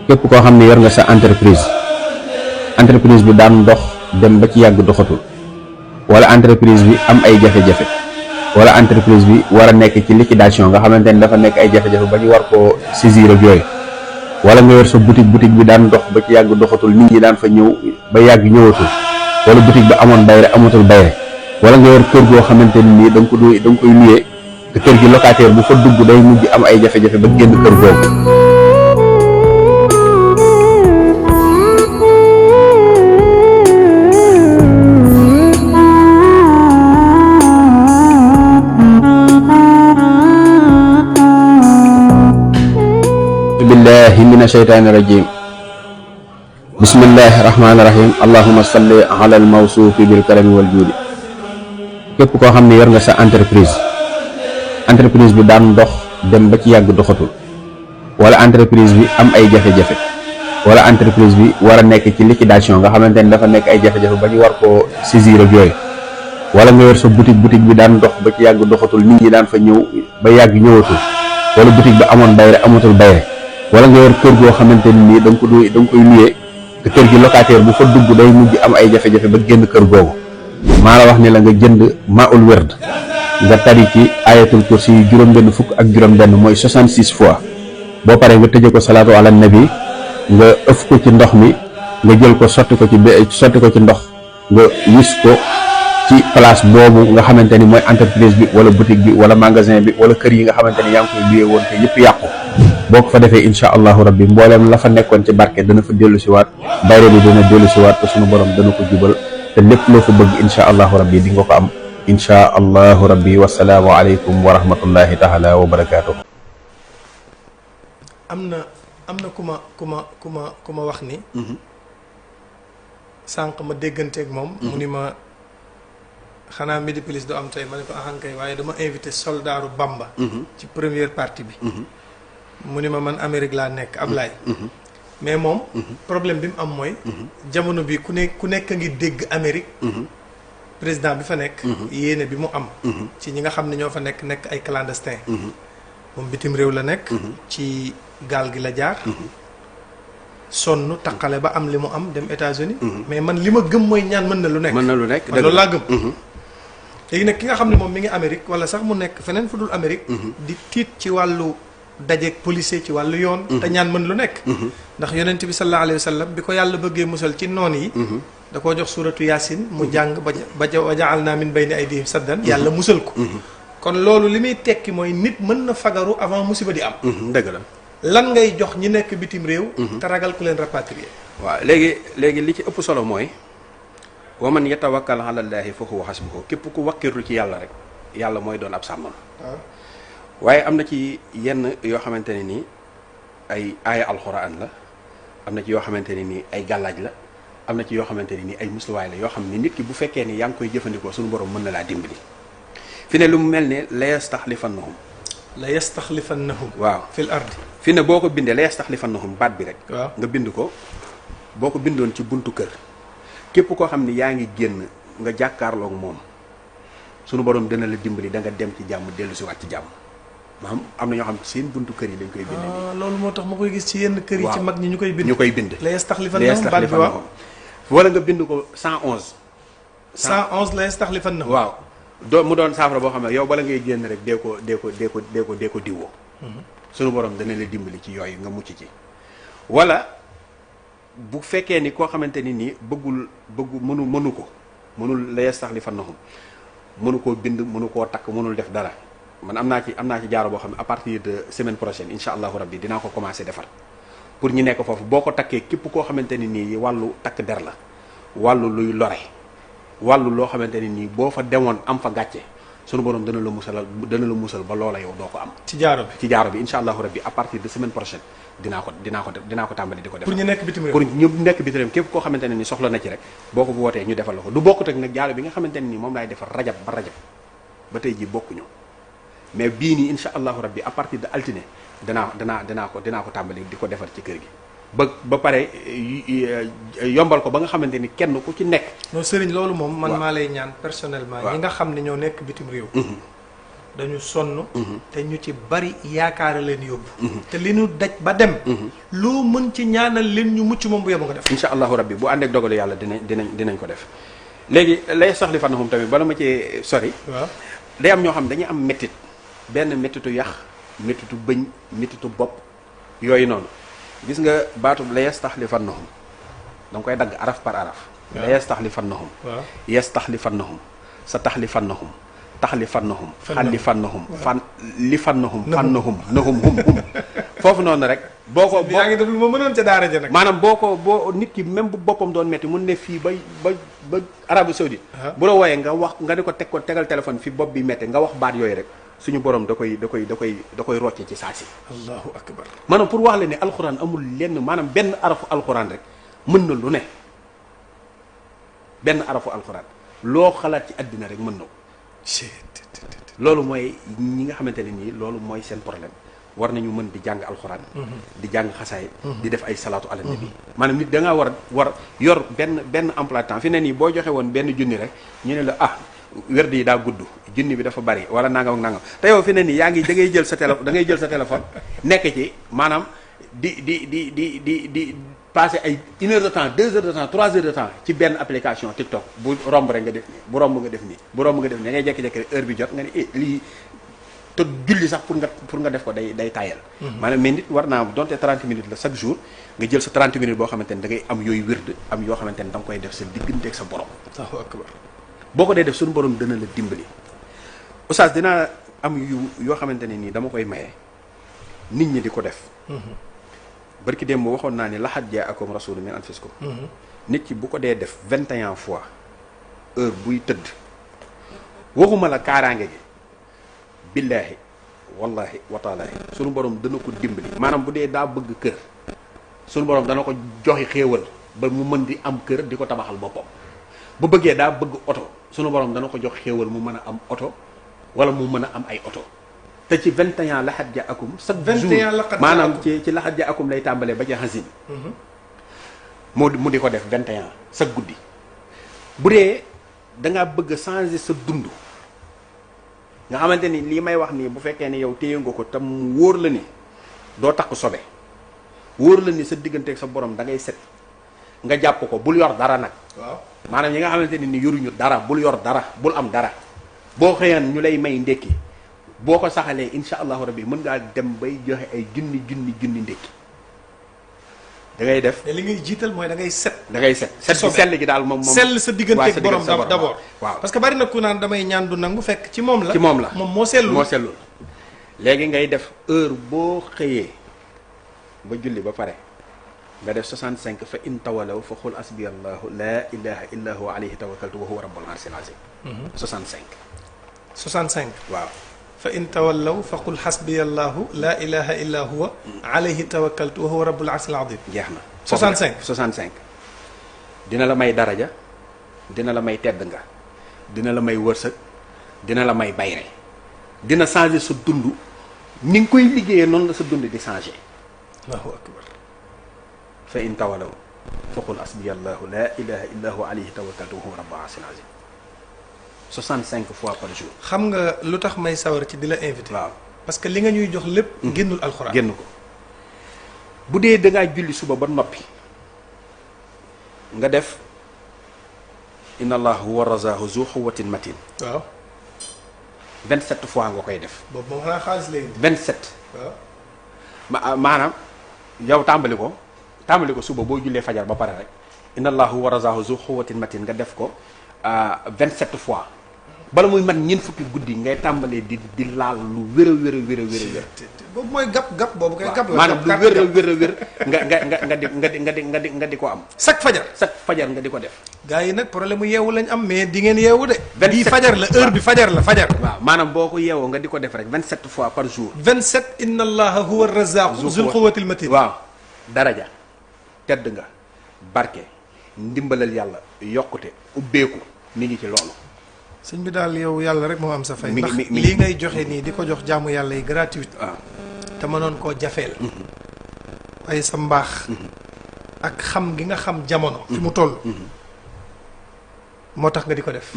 képp koo xam ne yor nga sa entreprise bi daan dox dem ba ci yàgg doxatul, wala entreprise bi am ay jafe-jafe, wala entreprise bi war a nekk ci liquidation nga xamante ni dafa nekk ay jafe-jafe ba ñu war koo saisir ak yooyu, wala nga yor sa boutique bi daan dox ba ci yàgg doxatul, nit ñi daan fa ñëw ba yàgg ñëwatul, wala boutique ba amoon bayre amatul bayre, wala nga yor kër goo xamante ni nii da nga koy luyee te kër gi locataire bu fa dugg day mujj am ay jafe-jafe ba génn kër googu. billahi mina shaytaani rajim. bismillahi rahmaani rahim. allahumma salli ala al mawsuufi bil karami wal juudi. képp koo xam ne yor nga sa entreprise bi daan dox dem ba ci yàgg doxatul, wala entreprise bi am ay jafe-jafe, wala entreprise bi war a nekk ci liquidation nga xamante ni dafa nekk ay jafe-jafe ba ñu war koo saisir ak yooyu, wala nga yor sa boutique bi daan dox ba ci yàgg doxatul, nit ñi daan fa ñëw ba yàgg ñëwatul, wala boutique ba amoon bayre amatul bayre, wala nga yor kër goo xamante ni nii da nga koy luyee te kër gi locataire bu fa dugg day mujj am ay jafe-jafe ba génn kër googu. maa la wax ni la nga jënd maul werd nga tari ci ayatul kursi yi juróom-benn fukk ak juróom-benn mooy 66 fois. boo paree nga tëje ko salaatu ala nabi, nga ëf ko ci ndox mi, nga jël ko sotti ko ci ndox, nga wis ko ci place boobu nga xamante ni mooy entreprise bi wala boutique bi wala magasin bi wala kër yi nga xamante ni yaa ngi koy luyee woon te yëpp yàqu. boo ko fa defee incha allahu rabbi mbooleem la fa nekkoon ci barke dana fa dellu si waat, bayre bi dana dellu si waat te sunu borom dana ko jubal te lépp loo fa bëgg incha allahu rabbi di nga ko am incha allahu rabbi. wasalaamu aleykum wa rahmatullahi taala wa barakaatu. am na ku ma wax ni sànq ma dégganteeg moom mu ni ma xanaa Midi Plus du am tey, ma ne ko ahankay waaye dama invité soldaaru Bamba ci première partie bi. mu ni ma man Amérique laa nekk Ablaye. mais moom problème bi mu am mooy jamono bi ku nekk ngi dégg Amérique président bi fa nekk yéene bi mu am ci ñi nga xam ne ñoo fa nekk ay clandestin moom bitim réew la nekk ci gaal gi la jaar sonn taqale ba am li mu am dem États-Unis mais man li ma gëm mooy ñaan mën na lu nekk man loolu laa gëm. léegi nag ki nga xam ne moom mi ngi Amérique wala sax mu nekk feneen fu dul Amérique di tiit ci wàllu dajeeg policier ci wàllu yoon te ñaan mën lu nekk ndax yonent bi sallallahu alayhi wa sallam bi ko yàlla bëggee musal ci noon yi da koo jox suratu yaasin mu jàng ba ja'alna min bayni aydihim saddan yàlla musal ko kon loolu li muy tekki mooy nit mën na fagaru avant musiba di am. dëgg la. lan ngay jox ñi nekk bitim réew te ragal ku leen rapatrier. waaw léegi li ci ëpp solo mooy wa man yatawakkal ala llaahi fa huwa hasbuhu, képp ku wakkirlu ci yàlla rek yàlla mooy doon ab sàmmam. waaye am na ci yenn yoo xamante ne nii ay aaya alxuraan la, am na ci yoo xamante ne nii ay gàllaaj la, am na ci yoo xamante ne nii ay musluwaay la yoo xam ne nit ki bu fekkee ni yaa ngi koy jëfandikoo suñu borom mën na laa dimbali. fi ne lu mu mel ne la yastaxlifannahum waaw fil ardi. fi ne boo ko bindee la yastaxlifannahum baat bi rek. waaw nga bind ko boo ko bindoon ci buntu kër képp koo xam ni yaa ngi génn nga jàkkaarloog moom sunu borom dina la dimbali da nga dem ci jàmm dellu si waat ci jàmm. maanaam am na ñoo xam seen buntu kër yi dañ koy bind nii. loolu moo tax ma koy gis ci yenn kër yi. ci mag ñi ñu koy bind. la yastaxlifannahum baat bi waaw. wala nga bind ko 111. 111 la yastaxlifannahum. waaw mu doon saafara boo xam ne yow bala ngay génn rek dee ko diwoo. sunu borom dana la dimbali ci yooyu nga mucc ci. wala bu fekkee ni koo xamante ni nii mënul la yastaxlifannahum mënu koo bind mënu koo takk mënul def dara. man am naa ci jaaro boo xam ne à partir de semaine prochaine incha allahu rabbi dinaa ko commencé defar pour ñu nekk foofu boo ko takkee képp koo xamante ni nii wàllu takk der la wàllu luy lore wàllu loo xamante ni nii boo fa demoon am fa gàcce sunu borom dana la musal ba loola yow doo ko am. ci jaaro bi incha allahu rabbi à partir de semaine prochaine dinaa ko tàmbali di ko defar. pour ñu nekk bitim réew. pour ñu nekk bitim réew képp koo xamante ne nii soxla na ci rek boo ko wootee ñu defal la ko du bokkut ak nag jaaro bi nga xamante ne nii moom laay defar rajab ba tey ji bokkuñu. mais bii nii incha allahu rabbi à partir de altine danaa ko tàmbali di ko defar ci kër gi ba pare yombal ko ba nga xamante ni kenn ku ci nekk. non sëriñ loolu moom man maa lay ñaan personnellement. ñi nga xam ne ñoo nekk bitim réew. dañu sonn te ñu ci bari yaakaara leen yóbbu te li ñu daj ba dem loo mën ci ñaanal leen ñu mucc moom bu yóbbu nga def insha allahu rabbi bu àndeek dogalu yàlla dinañ ko def léegi lay soxli fannahum tamit bala ma ci sori waaw day am ñoo xam dañuy am méttit benn méttitu yax méttitu bëñ méttitu bopp yooyu noonu gis nga baatu la yastaxlifannahum da nga koy dagg araf par araf la yastaxlifannahum waaw yastaxlifannahum sa taxlifannahum taxlifannahum xallifannahum fan lifannahum fannahum nahum hum foofu noonu rek boo ko yaa ngi def lu ma mënoon ca daara ja nag maanaam boo nit ki même bu boppam doon metti mun ne fii ba Arabie Saoudite bu la wooyee nga wax nga di ko tegal téléphone fi bopp bi metti nga wax baat yooyu rek suñu borom da koy rocce ci saa si allahu akbar maanaam pour wax la ne alxuraan amul lenn maanaam benn arafu alxuraan rek mën na lu ne benn arafu alxuraan loo xalaat ci àddina rek mën na ko loolu mooy ñi nga xamante ne nii loolu mooy seen problème war nañu mën di jàng alxuraan di jàng xasaay di def ay salaatu ala nabi maanaam nit da ngaa war yor benn emploi temps fi ne nii boo joxe woon benn junni rek ñu ne la werd yi daa gudd junni bi dafa bari wala nangam ak nangam te yow fi ne nii yaa ngi da ngay jël sa téléphone nekk ci maanaam di passer ay 1 heure de temps 2 heures de temps 3 heures de temps ci benn application TikTok bu romb rek nga def nii bu romb nga def nii da ngay jékki-jékki rek heure bi jot nga ne lii te julli sax pour nga def ko day tayal maanaam mais nit war naa donte 30 minutes la chaque jour nga jël sa 30 minutes boo xamante ne da ngay am yooyu wird am yoo xamante ne da nga koy def sa diggante ak sa borom allahu akbar boo ko dee def suñu borom dana la dimbali oustaz dinaa am yoo xamante ne nii dama koy maye nit ñi di ko def barki démb waxoon naa ni laxat jaakum rasulun min anfusikum nit ki bu ko dee def 21 fois heure buy tëdd waxuma la kaaraange gi billaahi wallahi wataalaahi sunu borom dana ko dimbali maanaam bu dee daa bëgg kër sunu borom dana ko joxi xéewal ba mu mën di am kër di ko tabaxal boppam bu bëggee daa bëgg oto sunu borom dana ko jox xéewal mu mën a am oto wala mu mën a am ay oto te ci 21 laxat ja akum chaque 21 jour maanaam ci laxat ja akum lay tàmbalee ba ca xasin mu di ko def 21 chaque guddi bu dee dangaa bëgg a changer sa dund nga xamante ni lii may wax nii bu fekkee ne yow téye nga ko tam wóor la ni doo takk sobe wóor la ni sa digganteeg sa borom da ngay set nga jàpp ko bul yor dara nag waaw maanaam ñi nga xamante ni yoruñu dara bul yor dara bul am dara boo xëyaan ñu lay may ndékki boo ko saxalee insha allahu rabbi mën ngaa dem bay joxe ay junni ndékki da ngay def te li ngay jiital mooy da ngay set set bi sell gi daal moom sell sa digganteeg borom d'abord waaw parce que bari na ku naan damay ñaan du nangu fekk ci moom la moom moo sellul léegi ngay def heure boo xëyee ba julli ba pare nga def 65 fa in tawalaw fa xul asbi allahu la ilaha illa huwa alayhi tawakkaltu wa huwa rabbul arsil azim 65 waaw fa in tawallaw fa qul xasbiya allahu la ilaha illa huwa alayhi tawakkaltu wa huwa rabbul arsil azim jeex na 65 dina la may daraja dina la may tedd nga dina la may wërsëg dina la may bayre dina changer sa dund ni nga koy liggéeyee noonu la sa dund di changer allahu akbar fa in tawalaw fa qul asbiya allahu la ilaha illa huwa alayhi tawakkaltu wa huwa rabbul arsil azim 65 fois par jour. xam nga lu tax may sawar ci di la invité. waaw parce que li nga ñuy jox lépp. génnul alxuraan génn ko. bu dee da ngaa julli suba ba noppi nga def inna allah huwa razaqu zu quwwatin matin. waaw. 27 fois nga koy def. boobu moom xanaa xaalis lay indi. 27. waaw. maanaam yow tàmbali ko suba boo jullee fajar ba pare rek inna allah huwa razaqu zu quwwatin matin nga def ko 27 fois. bala muy mat ñeent fukki guddi ngay tàmbalee di laal lu wér a wér. boobu mooy gap boobu kay gap la. maanaam lu wér nga di ko am. chaque fajar nga di ko def. gars yi nag problème mu yeewu lañ am mais di ngeen yeewu de. bii fajar la heure bi fajar la fajar. waaw maanaam boo ko yeewoo nga di ko def rek 27 fois par jour. 27 inna allaha huwa razaqu zul quwwatil matin. waaw daraja tedd nga barke ndimbalal yàlla yokkute ubbeeku mi ngi ci loolu. sëñ bi daal yow yàlla rek moo am sa fay. ndax lii ngay joxe nii di ko jox jaamu yàlla yi gratuite. waaw te mënoon koo jafeel. waaye sa mbaax. ak xam gi nga xam jamono. fi mu toll. moo tax nga di ko def.